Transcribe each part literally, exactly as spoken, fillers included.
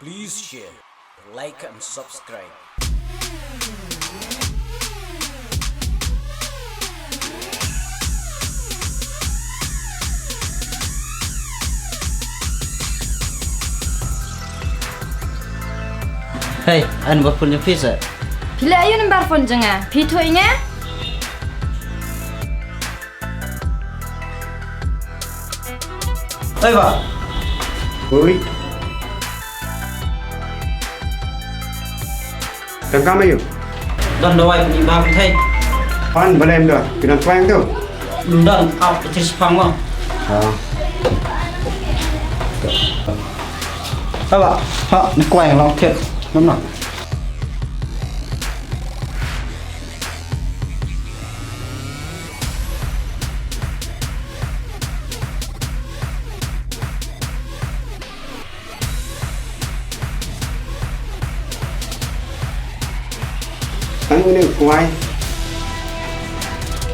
Please share, like and subscribe. Hei, ai number phone jong phi seh. Phi leh aïu number phone jong nga? Phi thoh ïa nga? Hei bah. Oi. Dang kam aïu? Don dawai pynïaid bha phi thei. Pan balei em da? Phi don twang tu? Don, ap phi thei shipang mo. Ha. Hei bah, ha, ni kwai long thied. Nom noh. Kan une u kwai.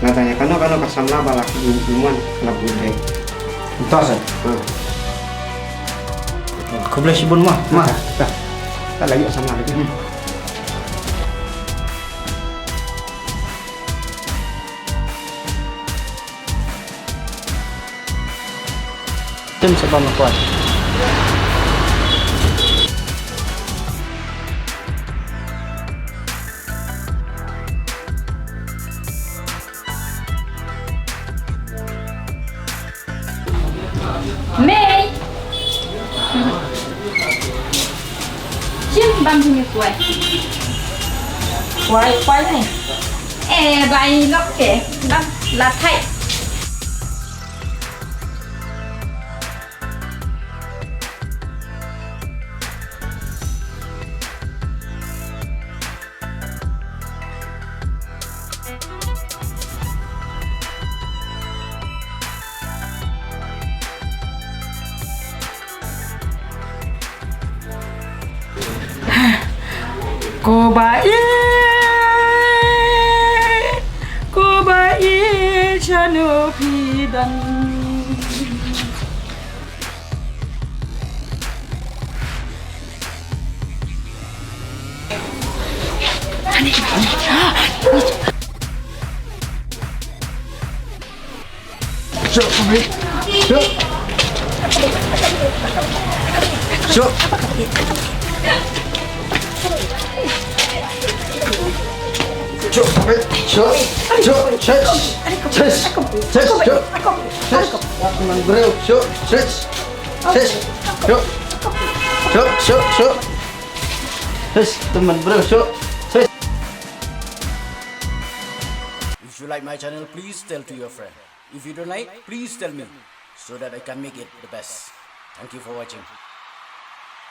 Nga tanya kano kano ka samla ba la ki mon la bu dei. Entah seh. Hmm. Khublei shibun ma, ma. Dah. Tak lagi samla lagi. Hmm. Tim sa ba ma kwai. Mei. Shim bam shim kwai. Kwai, kwai ne. Eh, bai lok ke. Bam la thai. Ko ba ïeit, ko ba ïeit shano phi don. Shuh, shuh. Shuh. Shuh, shuh. Shuh, shuh. Shuh. Shuh, shuh. Shuh. Shuh. Shuh, shuh, shuh. Shuh, shuh. Shuh, teman bro, shuh. Shuh. If you like my channel, please tell to your friend. If you don't like, please tell me so that I can make it the best. Thank you for watching.